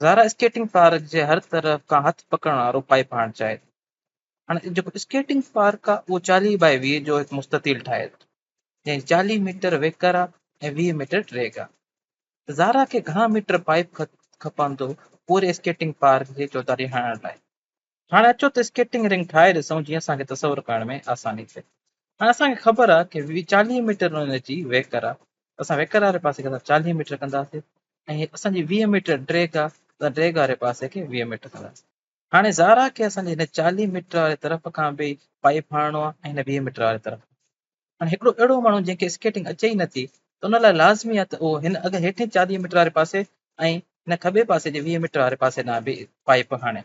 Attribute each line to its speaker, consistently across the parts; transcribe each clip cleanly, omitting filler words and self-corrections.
Speaker 1: زارا skating park جي هر طرف کان هٿ پڪڙڻ وارو پائيپ هڻڻ چاهي ٿي. هاڻي جيڪو اسڪيٽنگ پارڪ آهي اهو 40 باء 20 جو هڪ مستطيل ٺاهي ٿو، جنهن جي 40 ميٽر ويڪر آهي ۽ 20 ميٽر ڊيگهه آهي. ته زارا کي گهڻا ميٽر پائيپ کپندو پوري اسڪيٽنگ پارڪ جي چوڌاري هڻڻ لاء؟ هاڻي اچو ته اسڪيٽنگ رنگ ٺاهي ڏسون جيئن اسان کي تصور ڪرڻ ۾ آساني ٿئي. هاڻي اسان کي خبر آهي ڪي 40 ميٽر ان جي ويڪر آهي. اسان ويڪر واري پاسي کي اسان 40 ميٽر ڪنداسين ۽ اسان جي 20 ميٽر ڊيگهه آهي ته ڊيگهه واري پاسي کي 20 ميٽر ڪنداسين. هاڻي زارا کي اسان جي هن 40 ميٽر واري طرف کان به پائيپ هڻڻو آهي ۽ هن 20 ميٽر واري طرف. هاڻي هڪڙو اهڙو ماڻهو جنهن کي اسڪيٽنگ اچي ئي نٿي ته ان لاء لازمي آهي ته اهو هن اڳ هيٺين 40 ميٽر واري پاسي ۽ هن کٻي پاسي جي 20 ميٽر واري پاسي ڏانهن به پائيپ هڻي.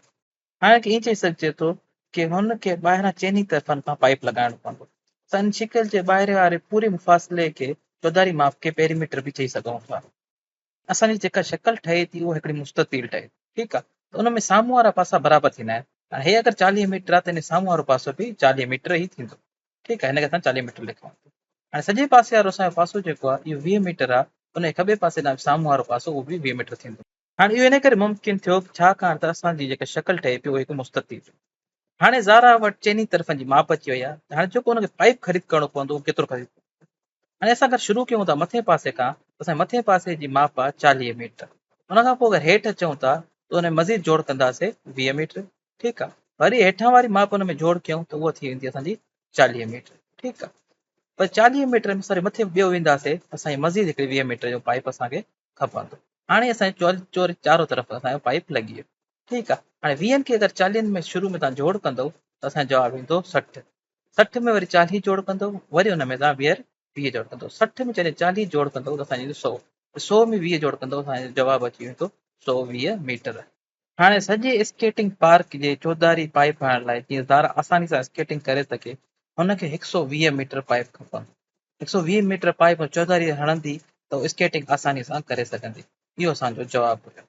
Speaker 1: هاڻي ائين چئي سگهجي ٿو ڪي هن کي ٻاهران چئني طرفن کان پائيپ لڳائڻو پوندو. اسان ان شڪل جي ٻاهرين واري پوري مفاصلي کي چوڌاري ماپ کي پيريميٽر به چئي سگهون ٿا. اسان جي جيڪا شڪل ٺهي ٿي اها هڪڙي مستطيل ٺهي ٿي ٺيڪ آهي ته ان ۾ سامهون وارا پاسا برابر ٿيندا آهن. هاڻي هي اگر 40 ميٽر آهي ته ان سامهون وارو پاسو به 40 ميٽر ئي ٿيندو ٺيڪ آهي. هن کي اسان 40 ميٽر لکون ٿا. هاڻي سڄي پاسي وارو اسان جو پاسو جيڪو آهي اهو 20 ميٽر آهي، ان جي کٻي پاسي ڏانهن سامهون وارو پاسو اهو به 20 ميٽر ٿيندو. هاڻي اهو ان ڪري ممڪن ٿيو ڇاڪاڻ ته اسان جي جيڪا شڪل ٺهي پئي اهو هڪ مستطيل. هاڻي زارا وٽ چئني طرفن جي ماپ اچي وئي آهي ته هاڻي جيڪو ان کي پائيپ خريد ڪرڻو پوندو اهو ڪيترو خريد ڪندو. هاڻي اسان اگر شروع ڪيون ٿا مٿين پاسي کان ته اسان جي مٿين پاسي جي ماپ آهي 40 ميٽر. ان کان پوء اگر هيٺ اچون ٿا ته ان ۾ مزيد جوڙ ڪنداسي 20 ميٽر ٺيڪ آهي. وري هيٺان واري ماپ ان ۾ جوڙ ڪيون ته اها ٿي ويندي اسان جي 40 ميٽر ٺيڪ آهي. پر 40 ميٽر ۾ سوري مٿي ٻيو وينداسي ته اسان جي مزيد هڪڙي 20 ميٽر جو پائيپ اسان کي کپندو. هاڻي اسان جي چارو طرف اسان جو پائيپ لڳي ويو ٺيڪ آ. هاڻي ويهن کي اگر چاليهن ۾ شروع ۾ توهان جوڙ ڪندؤ ته اسان جو جواب ايندو 60. 60 ۾ وري 40 جوڙ ڪندؤ وري ان ۾ توهان ٻيهر 20 جوڙ ڪندؤ. 60 ۾ جڏهن 40 جوڙ ڪندؤ ته اسان جو ايندو 100. 100 ۾ 20 جوڙ ڪندؤ اسان جو جواب اچي ويندو 120 ميٽر. هاڻي سڄي اسڪيٽنگ پارڪ جي چوڌاري پائيپ هڻڻ لاء جيئن زارا آساني سان اسڪيٽنگ ڪري سگهي هن کي 120 ميٽر پائيپ کپندو. 120 ميٽر پائيپ چوڌاري هڻندي ته هو اسڪيٽنگ آساني سان ڪري سگهندي. اهو اسان جو جواب هيو.